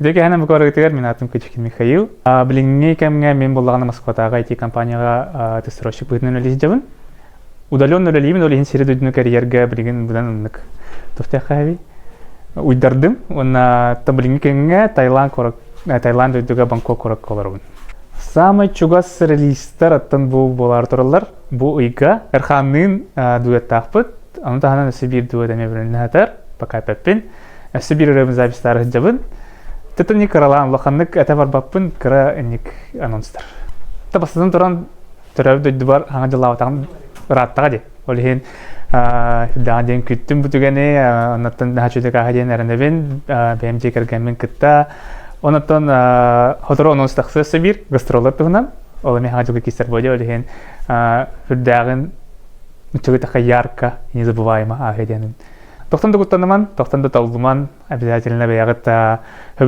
Үтүө кэһэнэн бу барыгытыгар мин аатым Кычкин Михаил. Билиҥҥи кэмҥэ мин буоллаҕына Москватааҕы IT-компанияҕа тестировщик быһыытынан үлэлии сылдьабын. Удаленно үлэлиибин, ол иһин сири-дойдуну кэрийэргэ билигин быдан оннук туохтаах уйдардым. Уонна билиҥҥи кэмҥэ Таиланд куорат Таиланд дойдуга Бангкок куоракка олоробун. Саамай чугас релизтэр оттон бу буолаары тураллар. Бу ыйга Эрхаанныын дуэттаахпыт. Ону таһынан өссө биир дуэт эмиэ билиннэһэтэр. Пока эппэппин. Өссө биир ырыабын записьтаары сылдьабын. Тытыни кыралаан улаханнык этэ барбаппын, кыра инник анонстар. Та бастатан туран төрөөбүт дойдубар хаҥа дьыллаабатаҕым ырааттаҕа дии. Ол иһин сүрдээҕин диэн күттүм бу түгэни, оннуттан наһаа үчүгэй ааһа диэн эрэнэбин, бэйэм дьиэ кэргэммин кытта. Оннуттан сотору анонс тахсыа өссө биир гастроллар туһунан. Ол эмиэ хаҥа дьылга киирсэр буолуо, ол иһин сүрдээҕин үчүгэй такая ярко и незабываемо ааһыа диэн. Тохтон да куттаныман, тохтон да толлуман, обязательно бэйэҕит.